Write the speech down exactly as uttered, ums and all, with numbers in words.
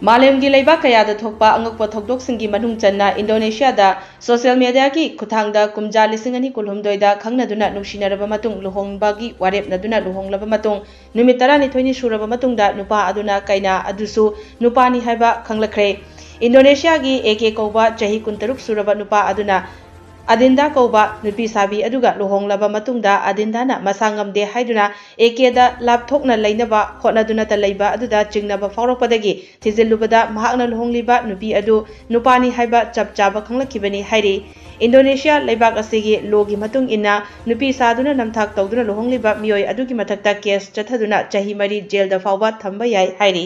ꯃꯥꯂꯦꯝꯒꯤ ꯂꯩꯕꯥꯛ ꯀꯌꯥꯗ ꯊꯣꯛꯄ ꯑꯉꯛꯄ ꯊꯧꯗꯣꯛꯁꯤꯡꯒꯤ ꯃꯅꯨꯡ ꯆꯟꯅ ꯏꯟꯗꯣꯅꯦꯁꯤꯌꯥꯗ ꯁꯣꯁꯤꯌꯦꯜ ꯃꯦꯗꯤꯌꯥꯒꯤ ꯈꯨꯠꯊꯥꯡꯗ ꯀꯨꯝꯖꯥ ꯂꯤꯁꯤꯡ ꯑꯅꯤ ꯀꯨꯟꯍꯨꯝꯗꯣꯏꯗ ꯈꯪꯅꯗꯨꯅ ꯅꯨꯡꯁꯤꯅꯔꯕ ꯃꯇꯨꯡ ꯂꯨꯍꯣꯡꯕꯒꯤ ꯋꯥꯔꯦꯞꯅꯗꯨꯅ ꯂꯨꯍꯣꯡꯂꯕ ꯃꯇꯨꯡ ꯅꯨꯃꯤꯠ ꯇꯔꯥꯅꯤꯊꯣꯏꯅꯤ ꯁꯨꯔꯕ ꯃꯇꯨꯡꯗ ꯅꯨꯄꯥ ꯑꯗꯨꯅ ꯀꯩꯅꯥ ꯑꯗꯨꯁꯨ ꯅꯨꯄꯥꯅꯤ ꯍꯥꯏꯕ ꯈꯪꯂꯛꯈ꯭ꯔꯦ꯫ ꯏꯟꯗꯣꯅꯦꯁꯤꯌꯥꯒꯤ ꯑꯦ ꯀꯦ ꯀꯧꯕ ꯆꯍꯤ ꯀꯨꯟꯇꯔꯨꯛ ꯁꯨꯔꯕ ꯅꯨꯄꯥ ꯑꯗꯨꯅ ꯑꯗꯤꯟꯗꯥ ꯀꯧꯕ ꯅꯨꯄꯤ ꯁꯥꯕꯤ ꯑꯗꯨꯒ ꯂꯨꯍꯣꯡꯂꯕ ꯃꯇꯨꯡꯗ ꯑꯗꯤꯟꯗꯥꯅ ꯃꯁꯥ ꯉꯝꯗꯦ ꯍꯥꯏꯗꯨꯅ ꯑꯦ ꯀꯦꯗ ꯂꯥꯞꯊꯣꯛꯅ ꯂꯩꯅꯕ ꯍꯣꯠꯅꯗꯨꯅꯇ ꯂꯩꯕ ꯑꯗꯨꯗ ꯆꯤꯡꯅꯕ ꯐꯥꯎꯔꯛꯄꯗꯒꯤ ꯊꯤꯖꯤꯜꯂꯨꯕꯗ ꯃꯍꯥꯛꯅ ꯂꯨꯍꯣꯡꯂꯤꯕ ꯅꯨꯄꯤ ꯑꯗꯨ ꯅꯨꯄꯥꯅꯤ ꯍꯥꯏꯕ ꯆꯞ ꯆꯥꯕ ꯈꯪꯂꯛꯈꯤꯕꯅꯤ ꯍꯥꯏꯔꯤ꯫ ꯏꯟꯗꯣꯅꯦꯁꯤꯌꯥ ꯂꯩꯕꯥꯛ ꯑꯁꯤꯒꯤ ꯂꯣꯒꯤ ꯃꯇꯨꯡ ꯏꯟꯅ ꯅꯨꯄꯤ ꯁꯥꯗꯨꯅ ꯅꯝꯊꯥꯛ ꯇꯧꯗꯨꯅ ꯂꯨꯍꯣꯡꯂꯤꯕ ꯃꯤꯑꯣꯏ ꯑꯗꯨꯒꯤ ꯃꯊꯛꯇ ꯀꯦꯁ ꯆꯠꯊꯗꯨꯅ ꯆꯍꯤ ꯃꯔꯤ ꯖꯦꯜꯗ ꯐꯥꯎꯕ ꯊꯝꯕ ꯌꯥꯏ ꯍꯥꯏꯔꯤ꯫